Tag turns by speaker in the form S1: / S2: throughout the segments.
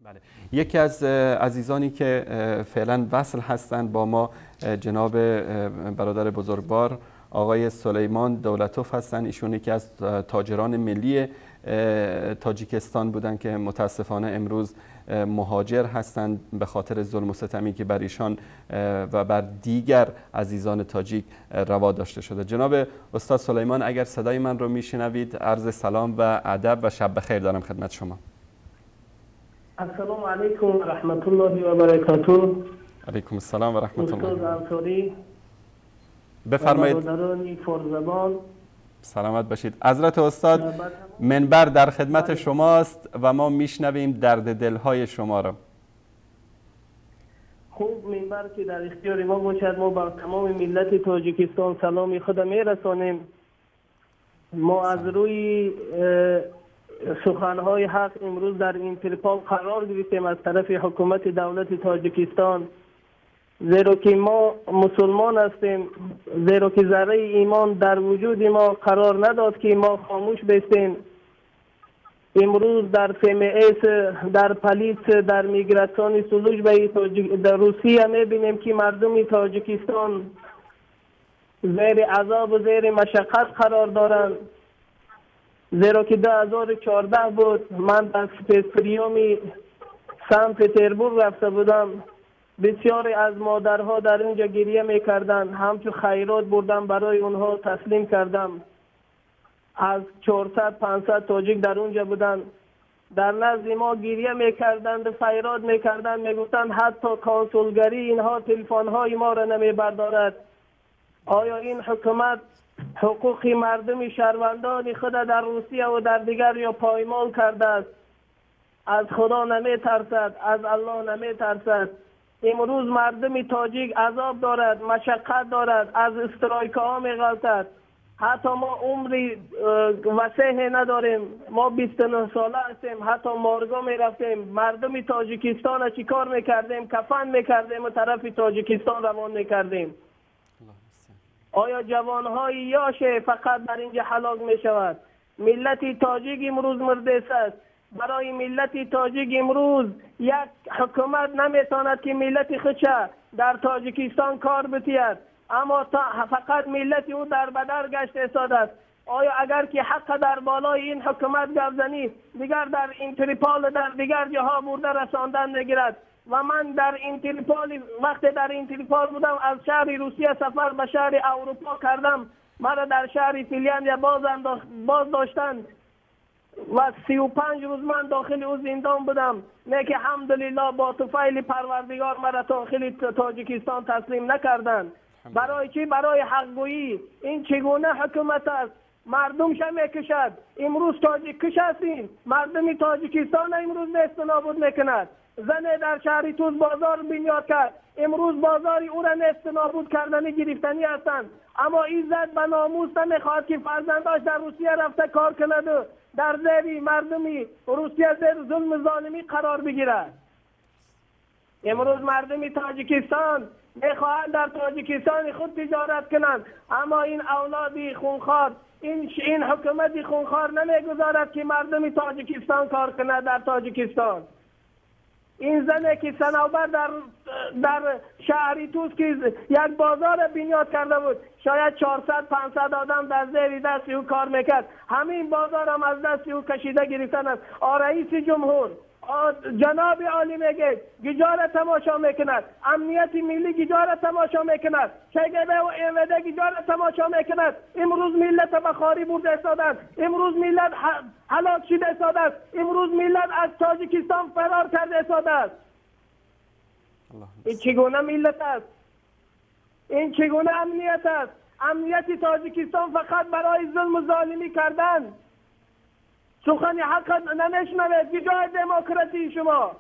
S1: بله، یکی از عزیزانی که فعلا وصل هستند با ما، جناب برادر بزرگوار آقای سلیمان دولتوف هستند. ایشون یکی از تاجران ملی تاجیکستان بودند که متاسفانه امروز مهاجر هستند به خاطر ظلم و ستمی که بر ایشان و بر دیگر عزیزان تاجیک روا داشته شده. جناب استاد سلیمان، اگر صدای من رو میشنوید، عرض سلام و ادب و شب بخیر دارم خدمت شما.
S2: السلام علیکم و رحمت الله و برکاته.
S1: علیکم السلام و رحمت الله.
S2: استاد انصاری،
S1: بفرمایید. سلامت باشید. حضرت استاد، منبر در خدمت شماست و ما میشنویم درد دلهای شما را.
S2: خوب، منبر که در اختیار ما باشد، ما بر تمام ملت تاجیکستان سلام خود میرسانیم. ما از روی سخنهای حق امروز در اینترپال قرار گرفتیم از طرف حکومت دولت تاجیکستان، زیرا که ما مسلمان هستیم، زیرا که ذره ایمان در وجود ما قرار نداد که ما خاموش بستیم. امروز در FMS، در پلیس، در миграционный служба در روسیه میبینیم که مردم تاجیکستان زیر عذاب و زیر مشقت قرار دارند. زیرا که 2014 بود، من در спецприём и سن پتربورگ رفته بودم. بسیاری از مادرها در اینجا گریه میکردند. همچون خیرات بردم، برای اونها تسلیم کردم. از 400 500 تاجیک در اونجا بودند، در نزد ما گریه میکردند، فریاد میکردند، میگفتند حتی کنسولگری اینها تلفن های ما را نمیبردارد. آیا این حکومت حقوق مردم شهروندان خود در روسیه و در دیگر یا پایمال کرده است؟ از خدا نمی ترسد، از الله نمی ترسد. امروز مردم تاجیک عذاب دارد، مشقت دارد، از стройка ها می غلطد. حتی ما عمری وسیع نداریم، ما 29 ساله هستیم. حتی مارگا می رفتیم، مردم تاجیکستان چی کار میکردیم؟ کفن میکردیم و طرف تاجیکستان روان میکردیم. آیا جوانهای یاشه فقط در اینجا هلاک می شود؟ ملت تاجیک امروز مرده است. برای ملت تاجیک امروز یک حکومت نمیتواند که ملت خودش در تاجیکستان کار بتید، اما تا فقط ملت او در بدر گشت ایستاده است. آیا اگر که حق در بالای این حکومت گپ زنی، دیگر در اینترپال، در دیگر جاها برده رساندن میگیرد. و من در اینترپال، وقتی در اینترپال بودم، از شهر روسیه سفر به شهر اروپا کردم. مرا در شهر فینلند باز داشتند و 35 روز من داخل او زندان بودم. نه که الحمدلله با طفیل پروردگار مرا داخل تاجیکستان تسلیم نکردند. برای چی؟ برای حقگویی. این چگونه حکومت است؟ مردم میکشد. امروز تاجیک کش هستیم. مردم تاجیکستان امروز نیست نابود میکند. زن در شهر توس بازار بنیاد کرد، امروز بازاری او را نیست نابود کردنی گرفتنی هستند. اما این زن به ناموس نمیخواهد که فرزنداش در روسیه رفته کار کند و در زیر مردمی روسیه زیر ظلم ظالمی قرار بگیرد. امروز مردم تاجیکستان میخواهند در تاجیکستان خود تجارت کنند، اما این اولادی خونخوار، این حکومت خونخوار نمیگذارد که مردم تاجیکستان کار کند در تاجیکستان. این زنه که سنوبر در شهری توس که یک بازار بنیاد کرده بود، شاید 400 500 آدم در زیر دست او کار میکرد، همین بازار هم از دست او کشیده گرفتن است. رئیس جمهور جناب عالی میگه گجاره تماشا میکند، امنیت ملی گجاره تماشا میکند، KGB و MVD گجاره تماشا میکند. امروز ملت به خواری برده ایستادند، امروز ملت هلاک شده ایستاده است، امروز ملت از تاجیکستان فرار کرده ایستاده است. این چگونه ملت است؟ این چگونه امنیت است؟ امنیت تاجیکستان فقط برای ظلم و ظالمی کردن. سخن حق نمیشنوید. کجای دموکراسی شما؟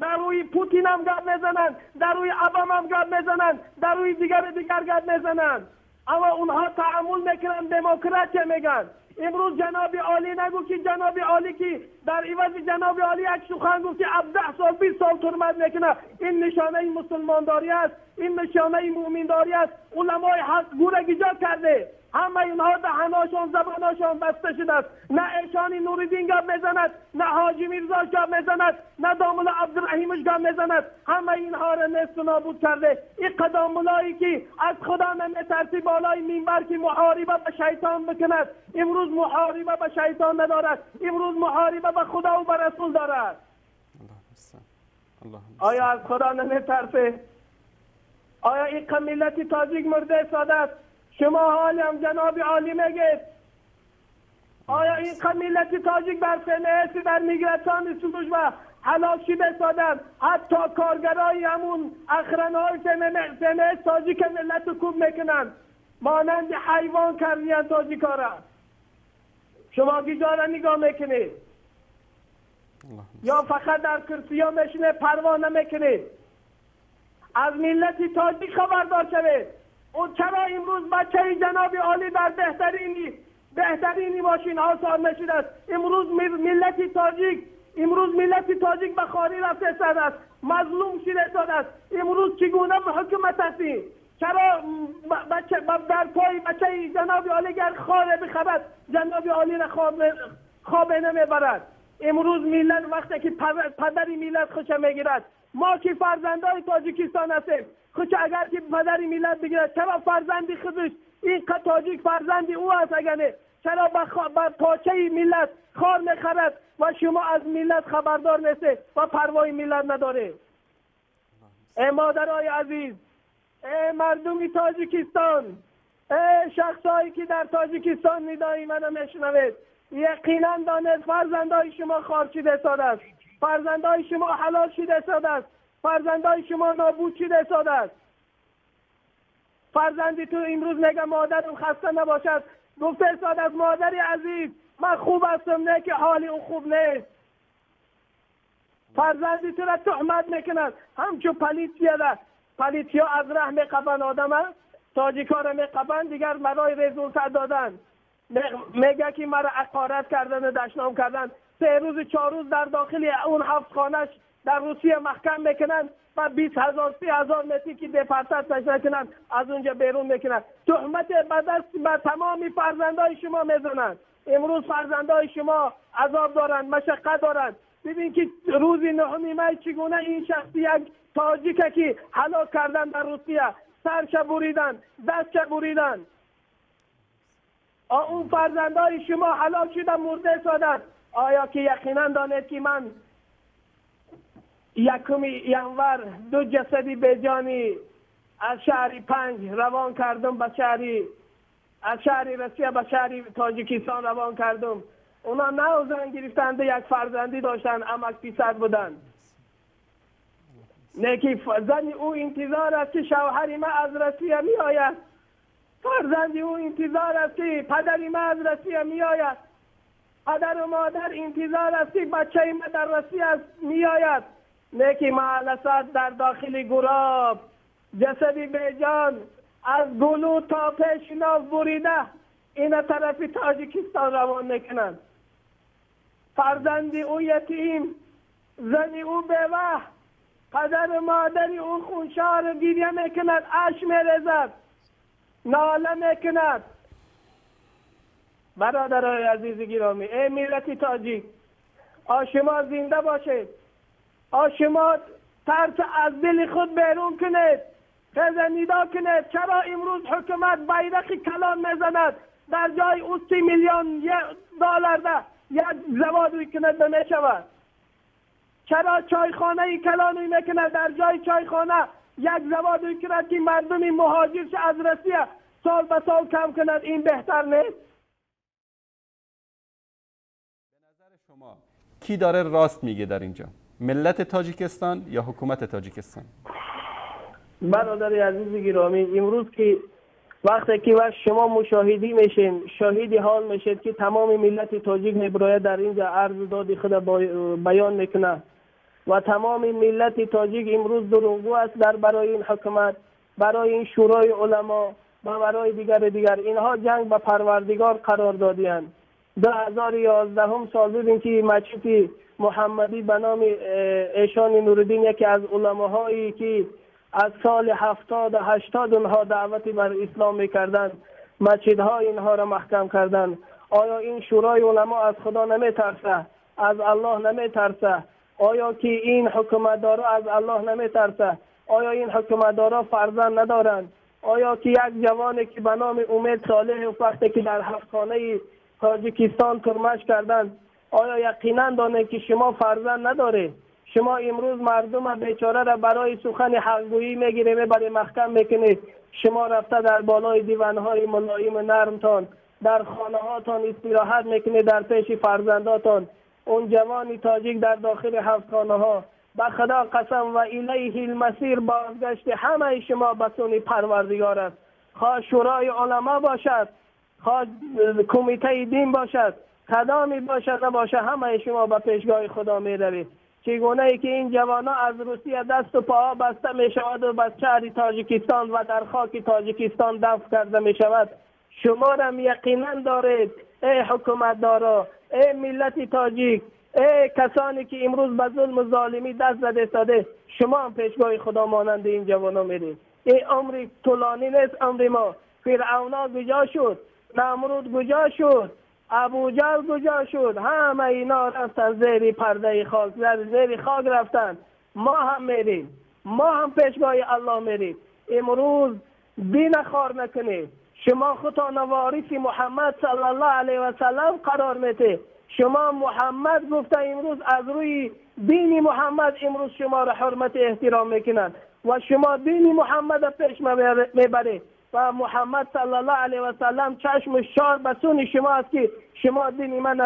S2: در روی پوتین هم گپ میزنند، در روی اوباما هم گپ میزنند، در روی دیگر دیگر گپ میزنند، اما اونها تعامل میکنن، دموکراتی میگن. امروز جناب عالی نگو که جناب عالی که در عوض جناب عالی یک سخن گفت که 17 سال 20 سال ترمد میکنه. این نشانه مسلمانداری است، این نشانه مؤمنداری است. علمای حق گوره ایجاد کرده، همه اینها دهناشون زباناشون بسته شده است. نه ایشانی نوریدین گپ میزند، نه حاجی میرزاش گپ میزند، نه داملا عبدالرحیمش گپ میزند. همه اینها را نیست و نابود کرده. این قداملایی که از خدا نمیترسی بالای منبر که محاربه به شیطان بکند، امروز محاربه به شیطان ندارد، امروز محاربه به خدا و به رسول دارد. آیا از خدا نمیترسه؟ آیا این ملت تاجیک مرده ساده است؟ شما حالی هم جناب عالی میگید. آیا این ملت تاجیک بر فنهسی در میگرسان سلوش و حلاک شده سادن؟ حتی کارگرای همون اخرنهای فنهس تاجیک ملت رو کوب میکنن، مانند حیوان کردین تاجیکا را. شما گیجا را نگاه میکنید یا فقط در کرسی ها میشینه پروا نمیکنید؟ از ملت تاجیک خبردار شوید. او چرا امروز بچه جناب عالی در بهترین ماشین ها سوار نشده است؟ امروز ملت تاجیک به خاری رفته ساده است، مظلوم شده ساده است. امروز چگونه به حکومت هستیم؟ چرا بچه در پای بچه جناب عالی گر خاره بخرد جناب عالی را خواب نمیبرد؟ امروز ملت وقتی که پدر ملت خوش میگیرد، ما که فرزندای تاجیکستان هستیم، خوش اگر که پدر ملت بگیرد، چرا فرزندی خودش این تاجیک فرزندی او است اگر نه، چرا به پاچه ملت خار میخرد و شما از ملت خبردار نیستید و پروای ملت ندارید؟ ای مادرای عزیز، ای مردم تاجیکستان، ای شخصایی که در تاجیکستان ندای منو میشنوید، یقینا دانید فرزندای شما خار شده ساده است، فرزندای شما حلال شده ساده است، فرزندای شما نابود شده ساده است. فرزندی تو امروز میگه مادرم خسته نباشد، گفته ساده است مادری عزیز من خوب هستم، نه که حالی او خوب نیست. فرزندی تو را تهمت میکند، همچون پلیتیا از ره میقبن آدم، تاجیکا را میقبن، دیگر برای رزولت دادن میگه که مرا اقارت کردن و دشنام کردن. 3 روز 4 روز در داخل اون 7 خانهش در روسیه محکم میکنن و 20,000 30,000 متری که دپرتت نکنن از اونجا بیرون میکنن. تهمت به دست به تمام فرزندای شما میزنن. امروز فرزندای شما عذاب دارند، مشقت دارند. ببین که روز 9 می چگونه این شخص یک تاجیک که هلاک کردن در روسیه، سرش بریدن، دستش بریدن. اون فرزندای شما هلاک شدن، مرده سادن. آیا که یقینا دانید که من 1 ینور 2 جسد بیجانی از شهر 5 روان کردم به شهری، از شهر روسیه به شهر تاجیکستان روان کردم. اونا 9 زن گرفتند، یک فرزندی داشتن، امک پسر بودند. نه زن او انتظار است که شوهر ما از روسیه می آید، فرزند او انتظار است که پدر ما از روسیه می آید، پدر و مادر انتظار است که بچه ما در روسیه می آید. نه که معلسات در داخل گراب جسد بیجان از گلو تا پیش ناف بریده این طرف تاجیکستان روان نکنند. فرزند او یتیم، زن او بیوه، پدر و مادر او خونشار گریه میکند، اشک میریزد، ناله میکند. برادرای عزیز گرامی، ای ملت تاجیک، شما زنده باشید، شما ترس از دل خود بیرون کنید، خیز ندا کنید. چرا امروز حکومت بیرق کلان میزند در جای او 30 میلیون دلار ده یک زواد میکند نمیشود؟ چرا چایخانه کلان میکند در جای چایخانه یک زواد میکند که مردم مهاجرش از روسیه سال به سال کم کند؟ این بهتر نیست؟
S1: به نظر شما کی داره راست میگه در اینجا؟ ملت تاجیکستان یا حکومت تاجیکستان؟
S2: برادر عزیز گرامی، امروز که وقتی که شما مشاهدی میشین، شاهد حال میشید که تمام ملت تاجیک میبراید در اینجا عرض داد خود بیان میکنه و تمام ملت تاجیک امروز دروغگو است در برای این حکومت، برای این شورای علما و برای دیگر. اینها جنگ به پروردگار قرار دادیند. 2011 سال ببین که مسجد محمدی به نام ایشان نورالدین، یکی از علماهایی که از سال 70 و 80 اونها دعوت بر اسلام میکردند، مسجدهای اینها را محکم کردند. آیا این شورای علما از خدا نمیترسه؟ از الله نمیترسه؟ آیا که این حکومتدارا از الله نمیترسه؟ آیا این حکومتدارا فرزند ندارند؟ آیا که یک جوانی که به نام امید صالح وقتی که در هفتخانه تاجیکستان ترمش کردند، آیا یقینا دانه که شما فرزند نداره؟ شما امروز مردم بیچاره را برای سخن حقگویی میگیره، میبری محکم میکنید. شما رفته در بالای دیوانهای ملایم نرمتان، در خانه هاتان استراحت میکنید، در پیش فرزنداتان. اون جوانی تاجیک در داخل هفتخانه ها، به خدا قسم و الیه المسیر، بازگشت همه شما به سوی پروردگار است. خواه شورای علما باشد، خواه کمیته دین باشد، کدامی باشد نباشه، همه شما به پیشگاه خدا می روید. چگونه ای که این جوانان از روسیه دست و پاها بسته می شود و به شهر تاجیکستان و در خاک تاجیکستان دفن کرده می شود، شما را یقینا دارید ای حکومتدارا، ای ملت تاجیک، ای کسانی که امروز به ظلم و ظالمی دست زده ساده، شما هم پیشگاه خدا مانند این جوانان میرید. این عمر طولانی نیست عمر ما. فرعونا کجا شد؟ نمرود کجا شد؟ ابوجهل کجا شد؟ همه اینا رفتن زیر پرده خاک، زیر خاک رفتن. ما هم میریم، ما هم پیشگاه الله میریم. امروز دین خار نکنید. شما خودتان وارث محمد صلی الله علیه و سلم قرار میده. شما محمد گفته امروز از روی دین محمد امروز شما را حرمت احترام میکنند و شما دین محمد پیش میبرید و محمد صلی الله علیه و سلم چشم شار به سوی شما است که شما دین من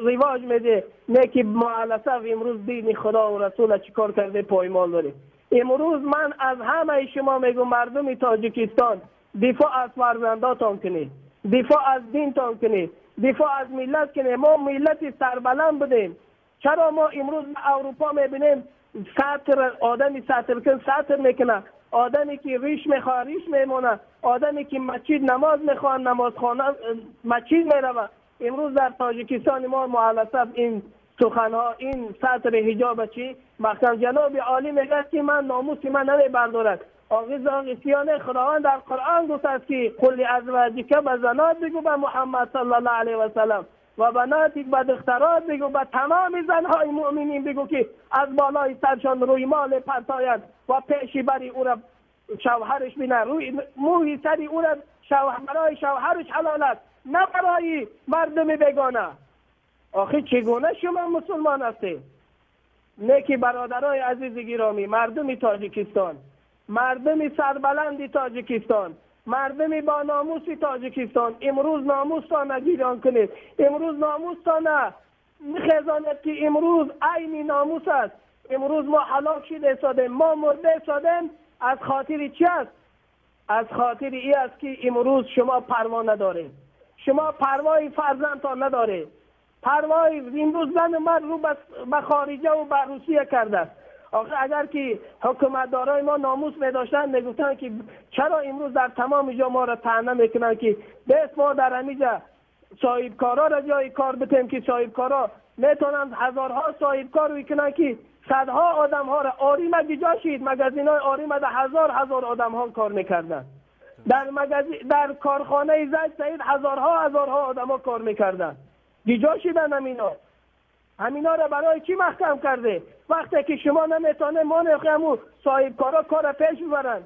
S2: رواج میده، نه که معلصف امروز دین خدا و رسول چیکار کرده پایمال داره. امروز من از همه شما میگم مردم تاجیکستان، دفاع از فرزنداتان کنید، دفاع از دینتان کنید، دفاع از ملت کنید. ما ملت سربلند بودیم. چرا ما امروز اروپا میبینیم سطر آدمی سطر کن سطر میکنه، آدمی که ریش میخواه ریش میمونه، آدمی که مسجد نماز میخواه نمازخانه مسجد میروه. امروز در تاجیکستان ما معلصف این سخنها، این سطر حجاب چی محکم جناب عالی میگه که من ناموس من نمیبردارد. آغیز آغیسیانه خداوند در قرآن گفت است که قل ازواجک به زنات بگو به محمد صلی الله علیه و سلم و بناتک به دخترات بگو، به تمام زنهای مؤمنین بگو که از بالای سرشان روی مال پرتاید و پیشی بری او را شوهرش بینه، روی موی سری او را برای شوهرش حلال است، نه برای مردم بیگانه. آخه چگونه شما مسلمان هستید؟ نه که برادرای عزیز گرامی، مردم تاجیکستان، مردم سربلند تاجیکستان، مردم با ناموس تاجیکستان، امروز ناموستان گیران کنید، امروز ناموستان میخزاند که امروز عین ناموس است. امروز ما هلاک شده سادیم، ما مرده سادیم. از خاطر چی است؟ از خاطر ای است که امروز شما پروا ندارید، شما پروای فرزندتان ندارید، پروای امروز زن من رو به خارجه و به روسیه کرده است. آخه اگر که حکومتدارای ما ناموس می‌داشتند می‌گفتند که چرا امروز در تمام جا ما را طعنه میکنند که بس ما در همینجا صاحبکارا را جای کار بتیم که صاحبکارا میتونند هزارها صاحبکار میکنند که صدها آدم ها را آری مگه شید مگزینای آری مده هزار هزار آدم ها کار میکردند، در کارخانه زج سعید هزارها هزارها آدم ها کار میکردند. گیجا شدن همینا را برای چی محکم کرده؟ وقتی که شما نمیتونه ما نخیمو صاحبکارا کار پیش ببرند.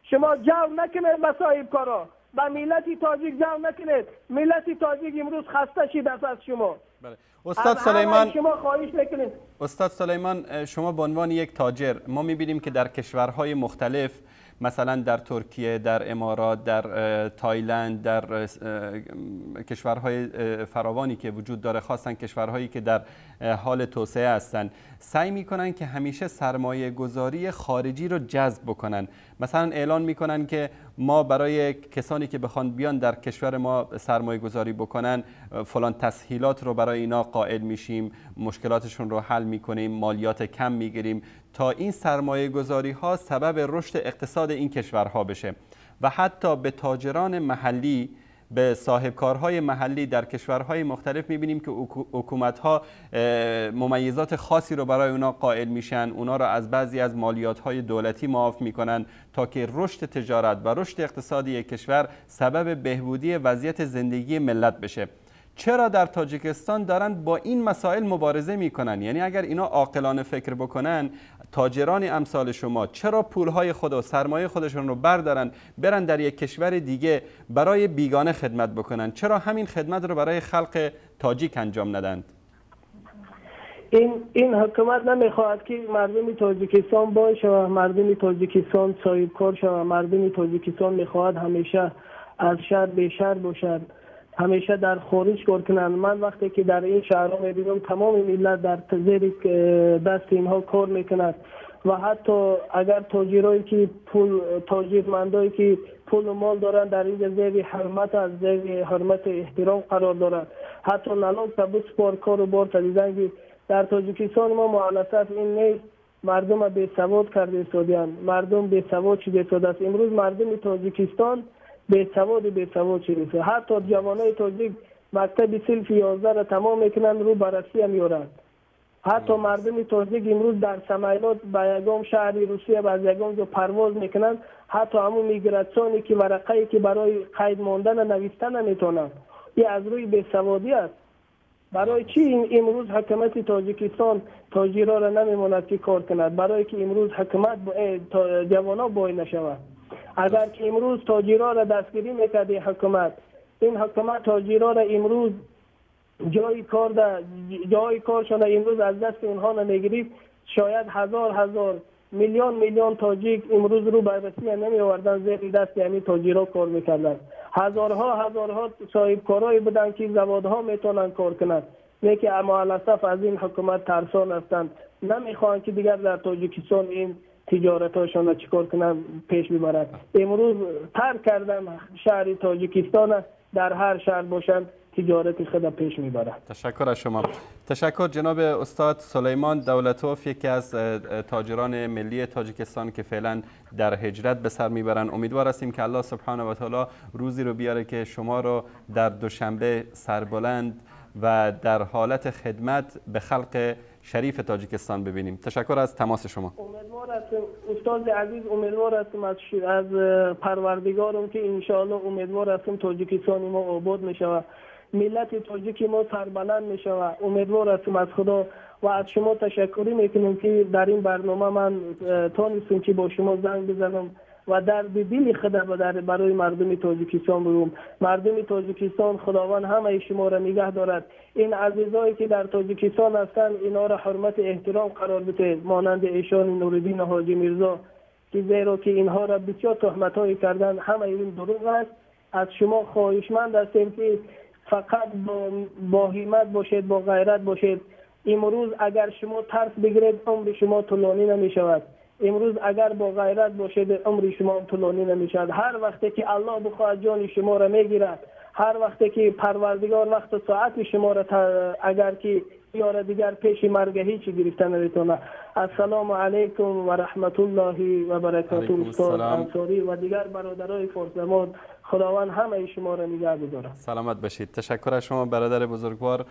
S2: شما جو نکنید به صاحبکارا، به ملت تاجیک جو نکنید. ملت تاجیک امروز خسته شده از شما.
S1: بله. استاد سلیمان،
S2: شما خواهش میکنید.
S1: استاد سلیمان، شما به عنوان یک تاجر، ما میبینیم که در کشورهای مختلف، مثلا در ترکیه، در امارات، در تایلند، در کشورهای فراوانی که وجود داره، خاصا کشورهایی که در حال توسعه هستند، سعی میکنن که همیشه سرمایه گذاری خارجی رو جذب بکنن. مثلا اعلان میکنن که ما برای کسانی که بخوان بیان در کشور ما سرمایه گذاری بکنن فلان تسهیلات رو برای اینا قائل میشیم، مشکلاتشون رو حل میکنیم، مالیات کم میگیریم، تا این سرمایه گذاری ها سبب رشد اقتصاد این کشورها بشه. و حتی به تاجران محلی به صاحبکارهای محلی در کشورهای مختلف میبینیم که حکومت‌ها ممیزات خاصی رو برای اونا قائل میشن، اونا رو از بعضی از مالیات‌های دولتی معاف میکنن تا که رشد تجارت و رشد اقتصادی کشور سبب بهبودی وضعیت زندگی ملت بشه. چرا در تاجیکستان دارن با این مسائل مبارزه میکنن؟ یعنی اگر اینا عاقلانه فکر بکنن، تاجران امثال شما چرا پولهای خود و سرمایه خودشون رو بردارن برن در یک کشور دیگه برای بیگانه خدمت بکنن؟ چرا همین خدمت رو برای خلق تاجیک انجام ندند؟
S2: این حکومت نمیخواهد که مردم تاجیکستان باشه و مردم تاجیکستان صاحبکار شود. مردم تاجیکستان میخواهد همیشه از شهر به شهر باشد، همیشه در خارج کار کنند. من وقتی که در این شهرها میبینم تمام ملت در زیر دست اینها کار میکنند و حتی اگر تاجرایی که پول، تاجرمندایی که پول و مال دارند در اینجا زیر حرمت، از زیر حرمت احترام قرار دارند. حتی نلاک تا بسپار کار و بار دیدن که در تاجیکستان ما معلصف این نیست. مردم بی سواد کرده ایستادند، مردم بی سواد شده ایستاده است. امروز مردم تاجیکستان بی سواد شده. حتی جوانای تاجیک مکتب صنف 11 را تمام میکنند، رو به روسیه میارند. حتی مردم تاجیک امروز در سمایلات به یگام شهر روسیه به یگام جا پرواز میکنند. حتی همون میگراسیونی که ورقه‌ای که برای قید ماندن نوشتن نمیتونند. این از روی بیسوادی است. برای چی امروز حکومت تاجیکستان تاجیرها را نمیماند که کار کند؟ برای که امروز حکومت جوانا بای نشود. اگر که امروز تاجیرها را دستگیری میکرد حکومت، این حکومت تاجیرها را امروز جای کارشان امروز از دست اونها نمیگرفت، شاید هزار هزار میلیون میلیون تاجیک امروز رو به روسیه نمی آوردن، زیر دست یعنی تاجیرها کار میکردن. هزارها هزارها صاحبکارایی بودن که زوادها میتونن کار کنند، لیکن اما الاسف از این حکومت ترسان هستند، نمیخواهند که دیگر در تاجیکستان این تجارت‌هاشان را چیکار کنن پیش ببرند. امروز ترک کردن شهر تاجیکستان، در هر شهر باشند تجارت خود پیش میبرد.
S1: تشکر از شما. تشکر جناب استاد سلیمان دولتوف، یکی از تاجران ملی تاجیکستان که فعلا در هجرت به سر میبرند. امیدوار هستیم که الله سبحانه و تعالی روزی رو بیاره که شما رو در دوشنبه سربلند و در حالت خدمت به خلق شریف تاجیکستان ببینیم. تشکر از تماس شما.
S2: امیدوار هستم استاد عزیز، امیدوار هستم از پروردگارم که انشاءالله امیدوار هستم تاجیکستان ما آباد میشود، ملت تاجیک ما سربلند میشود. امیدوار هستم از خدا و از شما تشکری میکنم که در این برنامه من تانستم که با شما زنگ بزنم و درد دل خود برای مردم تاجیکستان بگم. مردم تاجیکستان خداوند همه شما را نگه دارد. این عزیزایی که در تاجیکستان هستند اینا را حرمت احترام قرار بده، مانند ایشان نورالدین حاجی میرزا که زیرا که اینها را بسیار تهمت‌هایی کردن، همه این دروغ است. از شما خواهشمند هستیم که فقط با همت باشید، با غیرت باشید. امروز اگر شما ترس بگیرید عمر شما طولانی نمی شود. امروز اگر با غیرت باشید عمر شما طولانی نمی شود. هر وقتی که الله بخواهد جان شما را میگیرد، هر وقتی که پروردگار وقت و ساعت شما را اگر که یار دیگر پیش مرگ هیچ گرفته نمیتونه. السلام علیکم و رحمت الله و برکاته. استاد انصاری و دیگر برادرای فارس‌زبان، خداوند همه شما را نگه بدارد.
S1: سلامت باشید. تشکر از شما برادر بزرگوار.